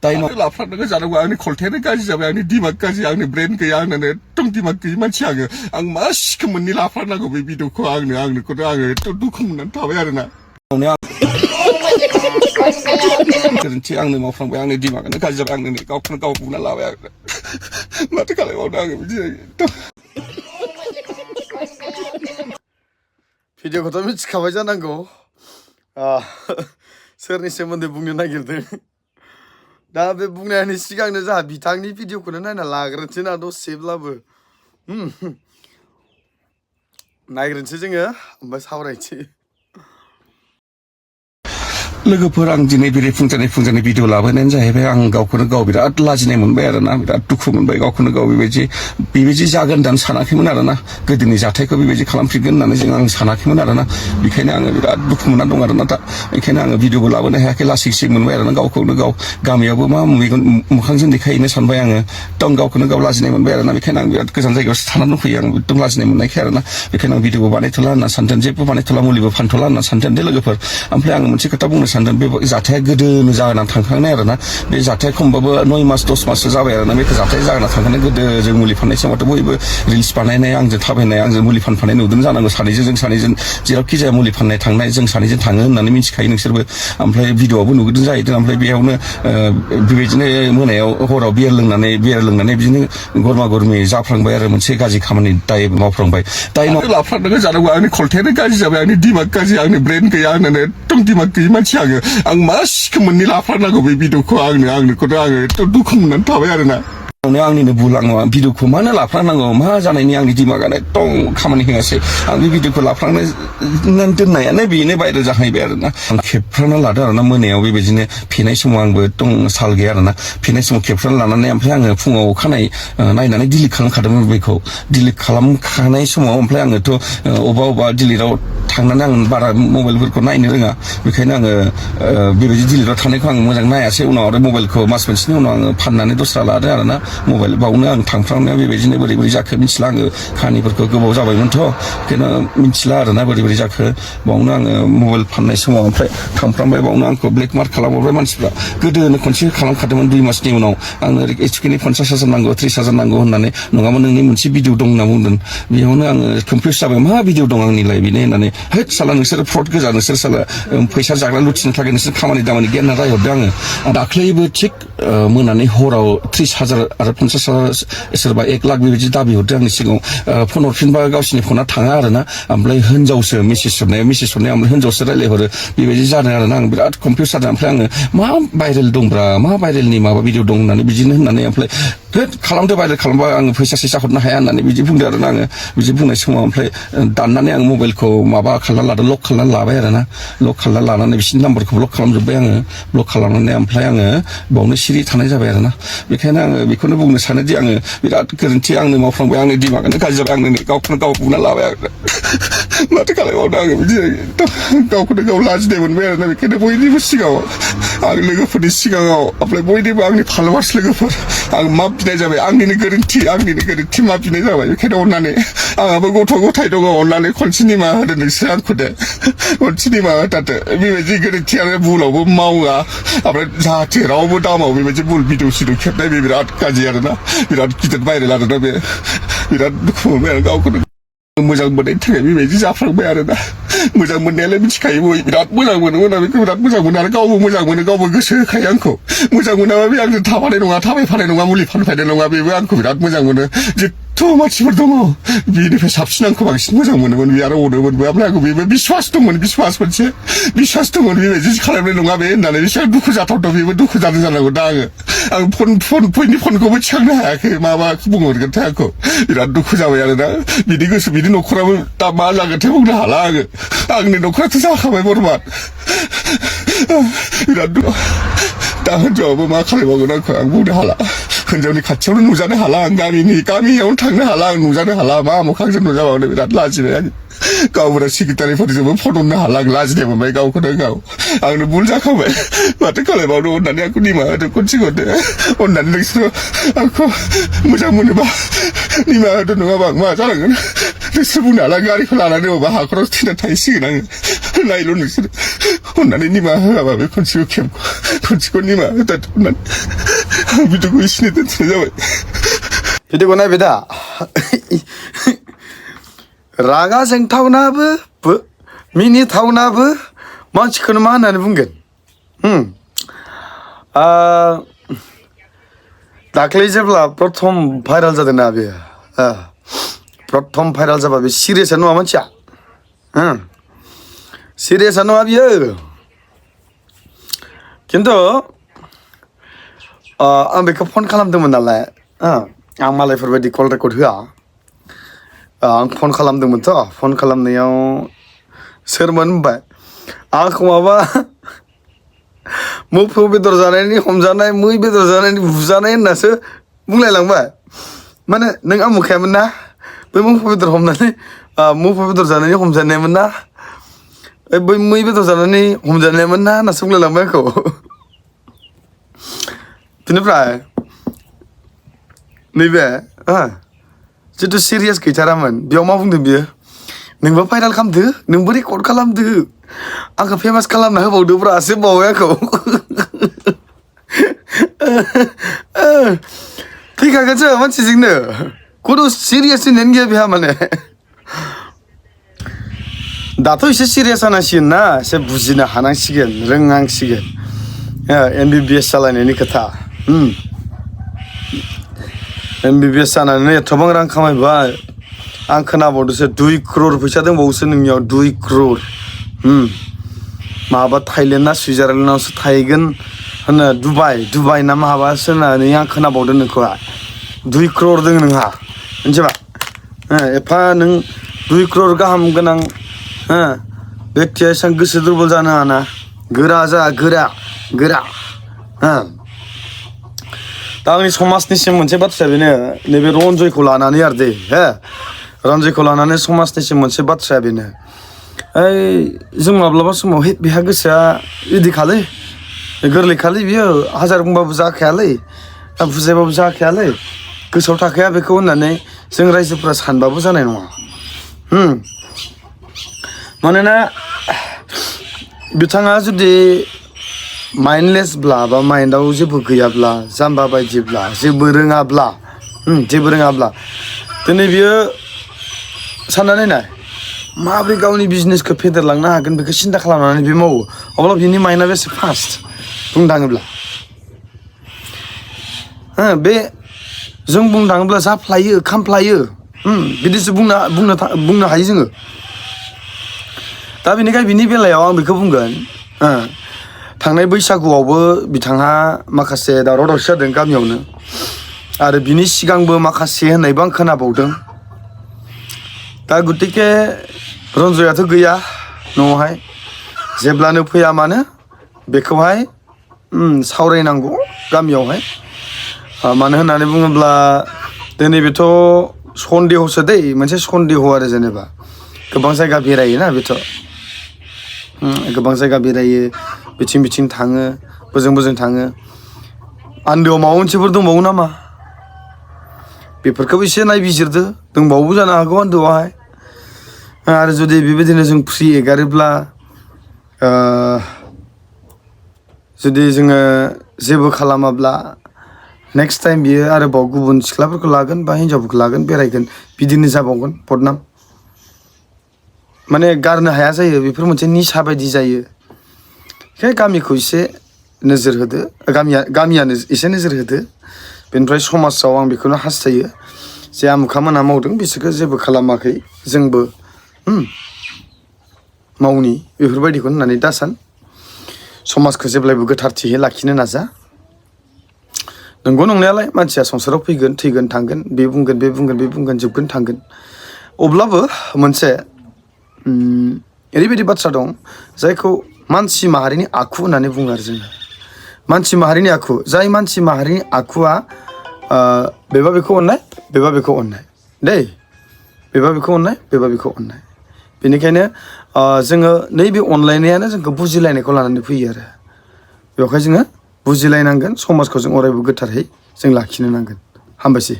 다이노 라프라는 자라고 아니 콜테르까지 잡아 아니 디마까지 아니 브레인 그 양네 똥 디마까지 만치 하게 앙 마시크면 니 라프라나고 비비도 그 앙네 그 앙네 또 누구면 다 왜야나 그런지 앙네 마프랑 앙네 디마가 까지 잡아 앙네 가오프는 가오프나 라와야 마트 갈래 와나 또 비디오가 더 미치카바잖아 거. सोरनि सोमोन्दै बुंनो नागिरदों दा बे बुंनायनि सिगांनो जोंहा बिथांनि भिडिअखौनो नायना लाग्रोनोसै ना दसेब्लाबो नायग्रोनोसै जोङो ओमफ्राय सावरायनोसै लोगोफोर आं दिनै बेरे फुंजानि भिडिअ लाबोनायानो जाहैबाय आं गावखौनो गाव बिराद लाजिनाय मोनबाय आरोना बिराद दुखु मोनबाय गावखौनो गाव बेबायदि जागोन होननानै सानाखैमोन आरोना गोदोनि जाथायखौ बेबायदि खालामफिनगोन होननानै आं सानाखैमोन आरोना बेखायनो आङो बिराद दुखु मोनना दं आरोना दा बेखायनो आङो भिडिअबो लाबोनो हायाखै लासै मोनबाय आरोना गावखौनो गाव गामियावबो मा मेगन मोखांजों देखायहैनो सानबाय आङो एकदम गावखौनो गाव लाजिनाय मोनबाय आरोना बेखायनो आं बिराद गोजान जायगायावसो थानानै दंफैयो आं एकदम लाजिनाय मोननायखाय आरोना बेखायनो आं भिडिअबो बानायथ'ला होनना सानदों जेबो बानायथ'ला मुलिबो फानथ'ला होनना सानदों दे लोगोफोर ओमफ्राय आङो मोनसे खोथा बुंनो सानदों बे जाथाया गोदोनो जाना थांखांनाय आरोना बे जाथाया खमबाबो 9 मास 10 माससो जाबाय आरोना बे जाथाया जाना थांखांनाय गोदो जों मुलि फाननाय समावथ' बयबो रिल्स बानायनाय आंजों थाबायनाय आंजों मुलि फानफानाय नुदों जानांगौ जों सानैजों जेरावखि जाया मुलि फाननाय थांनाय जों सानैजों थाङो होननानै मिथिखायो नोंसोरबो ओमफ्राय भिडिअआवबो नुदों जाहैदों ओमफ्राय बेयावनो बेबायदिनो मोनायाव हराव बियार लोंनानै बिदिनो गरमा गरमि जाफ्लांबाय आरो मोनसे गाज्रि खामानि दाय मावफ्लांबाय दाय लाफ्लांनो जानांगौ आंनि खलथायानो गाज्रि जाबाय आंनि दिमाग गाज्रि आंनि ब्रेन गैया होननानै एकदम दिमाग गैयि मानसि आं मा सिखोमोन नि लाफ्लांनांगौ बे भिडिअखौ आंनोखौथ' आङो एथ' दुखु मोननानै थाबाय आरोना आंनिनो भुल आं भिडिअखौ मानो लाफ्लांनांगौ मा जानायनि आंनि दिमागानो एकदम खामानि होआसै आं बे भिडिअखौ लाफ्लांनो दोननायानो बेनो भाइरेल जाहैबाय आरोना आं खेबफ्राना लादों आरोना मोनायाव बेबायदिनो फेनाय समाव आंबो एकदम साल गैया आरोना फेनाय समाव खेबफ्राना लानानै ओमफ्राय आङो फुङाव अखानायै नायनानै डिलिट खालामखादोंमोन बेखौ डिलिट खालामखानाय समाव ओमफ्राय आङोथ' अबेबा डिलिटआव थांनानै आं बारा मबाइलफोरखौ नायनो रोङा बेखायनो आङो बेबायदि डिलिटआव थानायखौ आं मोजां नायासै उनाव आरो मबाइलखौ मास मोनसेनि उनाव आङो फाननानै दस्रा लादों आरोना मबाइल बावनो आं थांफ्रांनाया बेबायदिनो बोरै जाखो मिथिला आङो खाहानिफोरखौ गोबाव जाबायमोनथ' बेखायनो मिथिला आरोना बोरै जाखो बावनो आङो मबाइल फाननाय समाव ओमफ्राय थांफ्रांबाय बावनो आंखौ ब्लेक मार्क खालामहरबाय मानसिफ्रा गोदोनो खनसे खालामखादोंमोन 2 मासनि उनाव आङो एचपिनि 50,000 नांगौ 30,000 नांगौ होननानै नङाबा नोंनि मोनसे भिडिअ दं होनना बुंदों बेयावनो आङो कनफिउस जाबाय मा भिडिअ दं आंनिलाय बेनो होननानै हैद साला नोंसोर फ्रड गोजा नोंसोर साला फैसा जाग्रा लुथिनो थाखाय नोंसोर खामानि दामानि गैया होनना रायहरदों आङो दाख्लैबो थिग मोनानि हराव 30,000 आरो 50,000 सोरबा 1 लाख बेबायदि दाबि हरदों आंनि सिगाङाव फन हरफिनबा गावसिनि फना थाङा आरोना ओमफ्राय हिनजावसो मेसेज हरनाया ओमफ्राय हिनजावसो रायलायहरो बेबायदि जादों आरोना आं बिराद कनफिउस जादों ओमफ्राय आङो मा भाइरेल दंब्रा मा भाइरेलनि माबा भिडिअ दं होननानै बिदिनो होननानै ओमफ्राय खालामदो भाइरेल खालामबा आङो फैसा हरनो हाया होननानै बिदि बुंदों आरोना आङो बिदि बुंनाय समाव ओमफ्राय दाननानै आं मबाइलखौ माबा खालामनानै लादों लक खालामनानै लाबाय आरोना लक खालामनानै लानानै बिसिनि नाम्बारखौ ब्लक खालामजोब्बाय आङो ब्लक खालामनानै ओमफ्राय आङो बावनो सिरि थानाय जाबाय आरोना बेखायनो आङो बेखौनो बुंनो सानोदि आङो बिराद गोरोन्थि आंनो मावफ्लांबाय आंनि दिमागानो गाज्रि जाबाय आंनो गावखौनो गाव बुंना लाबाय आरो माथो खालामबावनो आङो बिदि गावखौनो गाव लाजिनाय मोनबाय आरोना बेखायनो बयनिबो सिगाङाव आं लोगोफोरनि सिगाङाव ओमफ्राय बयनिबो आंनि फलोवार्स लोगोफोर आं मा बिनाय जाबाय आंनिनो गोरोन्थि मा बिनाय जाबाय बेखायनो अननानै आंहाबो गथ' गथाय दङ अननानै खनसे निमाहा होदो नोंसोर आंखौ दे खनसे निमाहा होथारदो बेबायदि गोरोन्थि आरो भुलावबो मावा ओमफ्राय जाहाथे रावबो दामाव बेबायदि भुल भिडिअ सिडिअ खेबनाय बे बिराद गाज्रि आरोना बिराद गिदिर भाइरेल आरोना बे बिराद दुखु मोनबाय आरो गावखौनो मोजां मोननायनि थाखाय बेबायदि जाफ्लांबाय आरोना मोजां मोननायालाय मिथिखायो बय बिराद मोजां मोनोमोन आं बेखौ बिराद मोजां मोनो आरो गावबो मोजां मोनो गावबो गोसो होखायो आंखौ मोजां मोनाबा बे आंजों थाबायफानाय नङा मुलि फानफायनाय नङा बेबो आंखौ बिराद मोजां मोनो थ' मानसिफोर दङ बिनिफ्राय साबसिन आंखौ बांसिन मोजां मोनोमोन बे आरो अनोमोनबो ओमफ्राय आंखौ बेबो बिश्वास दंमोन बेबायदि खालामनाय नङा बे होननानै बेसेबां दुखु जाथावथाव बेबो दुखु जादों जानांगौ दा आं फनखौबो थिखांनो हायाखै माबा बुंहरगोनथाय आंखौ बिराद दुखु जाबाय आरोना बिनि गोसो बिनि न'खराबो दा मा जागोनथाय बुंनो हाला आङो आंनि न'खराथ' जाखाबाय बरबाद बिराद दा हिनजावाबो मा खालामबावगोन आंखौ आं बुंनो हाला हिनजावनि खाथियावनो नुजानो हाला आं गामियावनो थांनो हाला आं नुजानो हाला मा मोखांजों नुजाबावनो बिराद लाजिबाय आं गावबुरा सेक्रेटारिफोरजोंबो फन हरनो हाला आं लाजिनाय मोनबाय गावखौनो गाव आंनो भुल जाखाबाय माथो खालामबावनो अननानै आंखौ निमाहा होदो खनसे हरदो अननानै नोंसोर आंखौ मोजां मोनोबा निमाहा होदो नङाबा आं मा जानांगोन नोंसोर बुंनो हाला गारिखौ लानानै अबा हाखराव थैना थाहैसिगोन आङो नायल' नोंसोर अननानै निमाहा होआबा बे खनसेखौ निमाहा होथार अननानै आं भिडिअखौ एसेनो दोनथ'नाय जाबाय भिडिअखौ नायबाय दा रागा जोंथावनाबो मिनिथावनाबो मानसिखौनो मा होननानै बुंगोन दाख्लै जेब्ला प्रथम भाइरेल जादोंना बेयो प्रथम भाइरेल जाबा बे सिरियासआनो नङा मानसिया सिरियासआनो नङा बियो खिन्थु आं बेखौ फन खालामदोंमोन नालाय आं मालायफोरबायदि कल रेकर्ड होआ आं फन खालामदोंमोनथ' फन खालामनायाव सोरमोन होनबाय आंखौ माबा मोफौ बेदर जानायनि हमजानाय मै बेदर जानायनि बुजानाय होननासो बुंलायलांबाय माने नों आमुखायामोन ना बै मोफौ बेदर हमनानै मोफौ बेदर जानायनि हमजानायमोन ना बै मै बेदर जानानै हमजानायमोन ना होननासो बुंलायलांबाय आंखौ बिनिफ्राय नैबे जिथु सिरियास गैथारामोन बेयाव मा बुंदों बियो नोंबो भाइरेल खालामदो नोंबो रेकर्ड खालामदो आंखौ फेमास खालामना होबावदोब्रासो बावबाय आंखौ फैखागोनसो मानसिजोंनो खुनु सिरियास होननायानो गैया बेहा माने दाथ' एसे सिरियास जानांसिगोन ना एसे बुजिनो हानांसिगोन रोंनांसिगोन MBBS जालायनायनि खोथा MBBS जानानै एथबां रां खामायबाय आं खोनाबावदोंसो 2 crore फैसा दंबावोसो नोंनियाव 2 crore माबा थाइलेण्ड ना सुइजारलेण्डआवसो थाहैगोन होनो दुबाइ ना माबासो होननानै आं खोनाबावदों नोंखौ 2 crore दङ नोंहा मिथिबा एफा नों 2 crore गाहाम गोनां बेक्तिया एसेबां गोसो दुरबल जानो हाना गोरा जा गोरा दा आंनि समाजनिसिम मोनसे बाथ्राया बेनो नैबे रन्जयखौ लानानै आरो दे रन्जयखौ लानानै समाजनिसिम मोनसे बाथ्राया बेनो जों माब्लाबा समाव बेहा गोसोआ इदिखालै गोरलैखालै बियो हाजार बुंबाबो जाखायालै बुजायबाबो जाखायालै गोसोआव थाखाया बेखौ होननानै जों रायजोफोरा सानबाबो जानाय नङा मानोना बिथाङा जुदि माइन्डलेसब्ला बा माइन्डआव जेबो गैयाब्ला जाम्बा बायदिब्ला जेबो रोङाब्ला दिनै बियो साननानै नाय माबोरै गावनि बिजनेसखौ फेदेरलांनो हागोन बेखौ सिन्था खालामनानै बे मावो अब्ला बिनि माइन्डआ बेसे फास्ट बुंनो थाङोब्ला बे जों बुंनो थाङोब्ला जाफ्लायो खामफ्लायो बिदिसो बुंनो हायो जोङो दा बेनिखायनो बिनि बेलायाव आं बेखौ बुंगोन थांनाय बैसागुआवबो बिथाङा माखासे दावराव दावसि जादों गामियावनो आरो बिनि सिगांबो माखासे होननायबो आं खोनाबावदों दा गतिके रन्जयाथ' गैया न'आवहाय जेब्लानो फैया मानो बेखौहाय सावरायनांगौ गामियावहाय मानो होननानै बुङोब्ला दिनै बेथ' सन्देहसो दै मोनसे सन्देह आरो जेनेबा गोबां जायगा बेरायोना बेथ' गोबां जायगा बेरायो बिथिं थाङो बोजों थाङो आन्दोआव माबा मोनसेफोर दंबावो नामा बेफोरखौबो एसे नायबिजिरदो दंबावो जानो हागौ आन्दोआवहाय आरो जुदि बेबायदिनो जों फ्रि एगारोब्ला जुदि जोङो जेबो खालामाब्ला नेक्स्ट टाइम बियो आरोबाव गुबुन सिख्लाफोरखौ लागोन बा हिन्जावफोरखौ लागोन बेरायगोन बिदिनो जाबावगोन बदनाम माने गारनो हाया जायो बेफोर मोनसे निसा बायदि जायो बेखायनो गामिखौ एसे नोजोर होदो गामियानो एसे नोजोर होदो बेनिफ्राय समाजाव आं बेखौनो हास्थायो जे आमुखा मोना मावदों बिसोरखौ जेबो खालामाखै जोंबो मावनि बेफोरबायदिखौ होननानै दासान समाजखौ जेब्लायबो गोथारथियै लाखिनो नाजा नंगौ नंनायालाय मानसिया संसाराव फैगोन थैगोन थांगोन बे बुंगोन जोबगोन थांगोन अब्लाबो मोनसे ओरैबायदि बाथ्रा दं जायखौ मानसि माहारिनि आखु होननानै बुङो आरो जोङो मानसि माहारिनि आखु जाय मानसि माहारिनि आखुआ बेबा बेखौ अननाय बेबा बेखौ अननाय दै बेबा बेखौ अननाय बेनिखायनो जोङो नैबे अनलायनायानो जोंखौ बुजिलायनायखौ लानानै फैयो आरो बेवहाय जोङो बुजिलायनांगोन समाजखौ जों अरायबो गोथारै जों लाखिनो नांगोन हामबायसै